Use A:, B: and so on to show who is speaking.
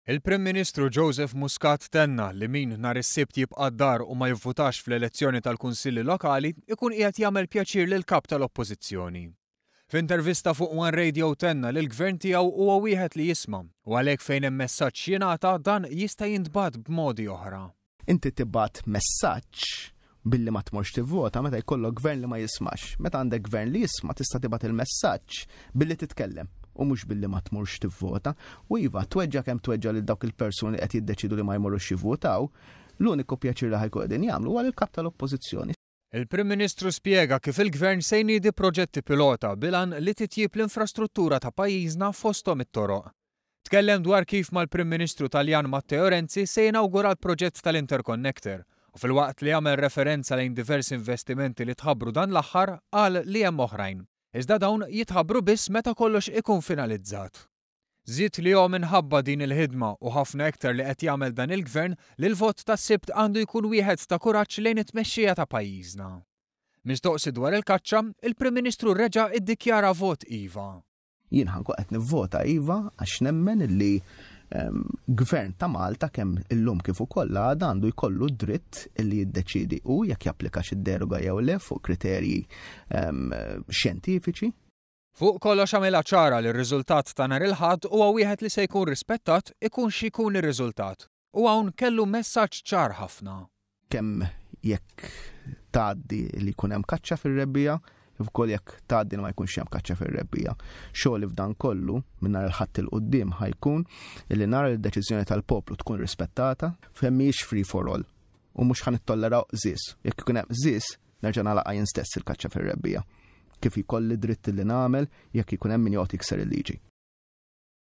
A: Il-Prim Ministru Joseph Muscat tenna li min nhar is-Sibt jibqa' d-dar u ma jivvutax fl-elezzjoni tal-Kunsilli Lokali ikun qiegħed jagħmel pjaċir lill-Kap tal-Oppożizzjoni. F'intervista fuq One Radio tenna li l-Gvern tiegħu huwa wieħed li jisma' u għalhekk fejn hemm messaġġ x'jingħata dan jista' jintbagħat b'modi oħra.
B: Inti tibgħat messaġġ billi ma tmurx tivvota meta jkollok gvern li ma jismax. Meta għandek gvern li jisma' tista' tibgħat il-messaġġ billi titkellem u mhux billi ma tmurx tivvota. U iva, tweġġa' kemm tweġġa' lil dawk il-persuni li qed jiddeċiedu li ma jmorrux jivvutaw, l-uniku pjaċir li ħa jkunu qegħdin jagħmlu huwa lill-Kap tal-Oppożizzjoni.
A: Il-Prim Ministru spjega kif il-Gvern se jniedi proġetti pilota bil-għan li titjieb l-infrastruttura ta' pajjiżna fosthom it-toroq. Tkellem dwar kif mal-Prim Ministru Taljan Matteo Renzi se jinawgura l-proġett tal-interconnector u filwaqt li għamel referenza lejn diversi investimenti li tħabbru dan l-aħħar, qal li hemm oħrajn. Iżda dawn jitħabbru biss meta kollox ikun finalizzat. Żied li hu minħabba din il-ħidma u ħafna iktar li qed jagħmel dan il-Gvern li l-vot tas-Sibt għandu jkun wieħed ta' kuraġġ lejn it-tmexxija ta' pajjiżna. Mistoqsi dwar il-kaċċa, il-Prim Ministru reġa' iddikjara vot iva.
B: Jien ħa nkun qed nivvota iva għax nemmen li gvern ta' Malta kemm illum kif ukoll għada għandu jkollu dritt li jiddeċiedi hu jekk japplikax id-deroga jew le fuq kriterji xjentifiċi.
A: Fuq kollox għamilha ċara li r-riżultat ta' nhar il-Ħadd huwa wieħed li se jkun rispettat ikun xi jkun ir-riżultat. U hawn kellu messaġġ ċar ħafna.
B: Kemm jekk tgħaddi li jkun hemm kaċċa fir-rebbiegħa, kif ukoll jekk tgħaddi li ma jkunx hemm kaċċa fir-rebbiegħa. Xogħli f'dan kollu minn nhar il-Ħadd 'il quddiem ħa jkun li nara li d-deċiżjoni tal-poplu tkun rispettata, fejn mhijiex free for all u mhux ħa nittolleraw qżież. Jekk ikun hemm qżież, nerġa' nagħlaqha jien stess il-kaċċa fir-rebbiegħa. Kif jkolli dritt li nagħmel jekk ikun hemm min joqgħod jikser il-liġi.